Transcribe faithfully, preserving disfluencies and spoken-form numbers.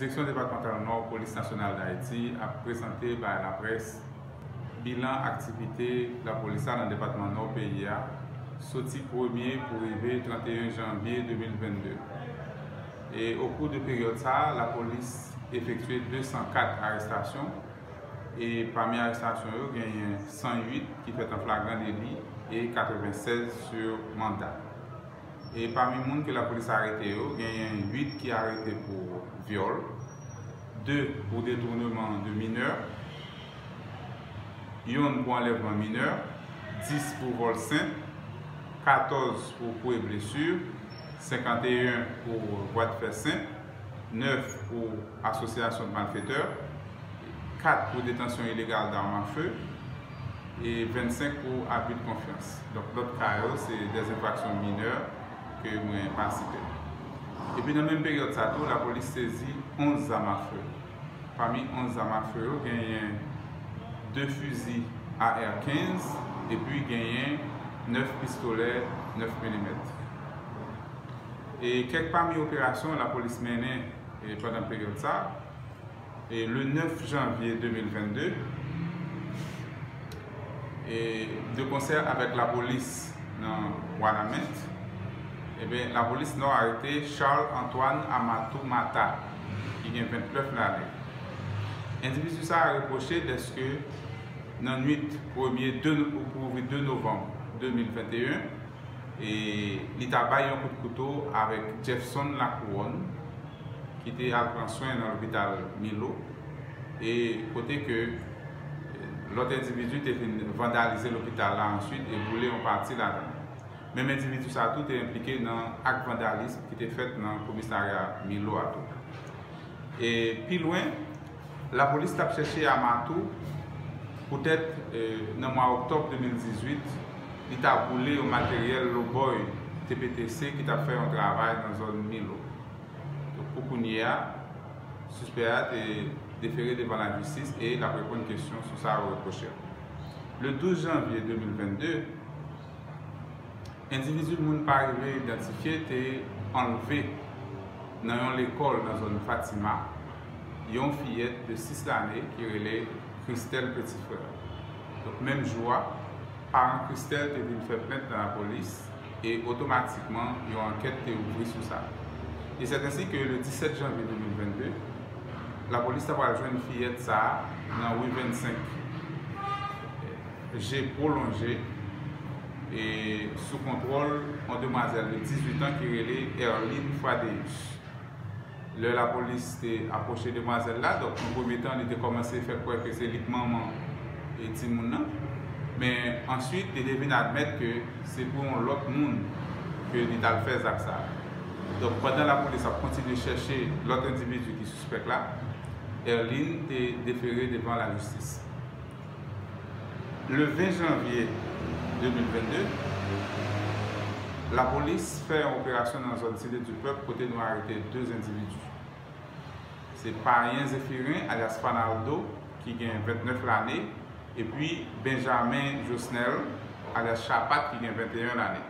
Direksyon Depatmantal Nò Polis Nasyonal Dayiti ap prezante bay laprès bilan aktivite lapolis la nan depatman Nò peyi a, soti premye pou rive trannteyen janvye de mil vennde. E okou de peryòd sa a, lapolis efektye de san kat arestasyon, e pami arestasyon yo, genyen san uit ki fèt an flagran deli e katrevennsèz sou manda. E pami moun ke lapolis arete yo, genyen uit ki arete pou vyòl, de pou detournement de mineur, yonn pou anlèvman minè, dis pou vòl senp, katòz pou kou e blesi, senkanteyen pou vwa de fè senp, nèf pou asosyasyon de malfetè, kat pou detansyon ilegal d'armes à feu, e vennsenk pou abus de confiance. Donk, lòt ka yo, se de enfraksyon minè ke mwen pa site. Epi nan menm peryòd sa tou, lapolis sezi onz zam a fe. Pami onz zam a fe yo, genyen de fizi A R kenz, epi genyen nèf pistolè nèf milimèt. E kèk pami operasyon lapolis mennen, e, pandan peryòd sa, e, le nèf janvye de mil vennde, e, de konsè avèk lapolis nan Wanament, e ben, lapolis Nò arete Charles Antoine Amatou Mata, ki gen vennèf lane. Endividi sa a repwoche dèske nan nwit premye de, pou rive de novanm de mil vennteyen, e li ta bay yon kout kouto avèk Jeffson Lacouronne, ki te al pran swen nan lopital Milo, e kote ke, e, lòt endividi te vin vandalize lopital la answit e boule yon pati ladan l. Menm endividi sa tou te enplike nan ak vandalism ki te fèt nan komisarya Milo a tou. E pi lwen, lapolis t ap chèche Amatou poutèt, e, nan mwa òktòb de mil dizuit, li ta boule yon materyèl lobòy T P T C ki t ap fè yon travay nan zòn Milo. Donk, pou kounye a, sispè a te defere devan lajistis e l ap reponn kesyon sou sa yo repwoche l. Le douz janvye de mil vennde, endividi moun pa rive idantifye te anlve nan yon lekòl nan zòn Fatima yon fiyèt de sis lane ki rele Christelle Petit Frère. Donk, menm jou a, paran Christelle te vin fè plent nan lapolis e otomatikman yon ankèt te ouvri sou sa. E sèt ensi ke le disèt janvye de mil vennde, lapolis ta pral jwenn fiyèt sa a nan ri vennsenk, je pwolonje, e sou kontwòl yon demwazèl de dizuit an ki rele Erline Fradeus. Lè lapolis te apwoche demwazèl la, donk, nan premye tan, li te kòmanse fè kwè ke se li k manman e timoun nan. Men answit, li te vin admèt ke se pou yon lòt moun ke li t al fè zak sa a. Donk, pandan lapolis ap kontinye chèche lòt endividi ki sispèk la, Erline te defere devan lajistis. Le ven janvye de mil vennde, lapolis fè yon operasyon nan zòn Cité du Peuple kote nou arete de endividi. Se Payen Zéphirin, alyas Fanaldo, ki gen vennèf lane, epi Benjamin Josnel, alyas Chapat, ki gen venteyen lane.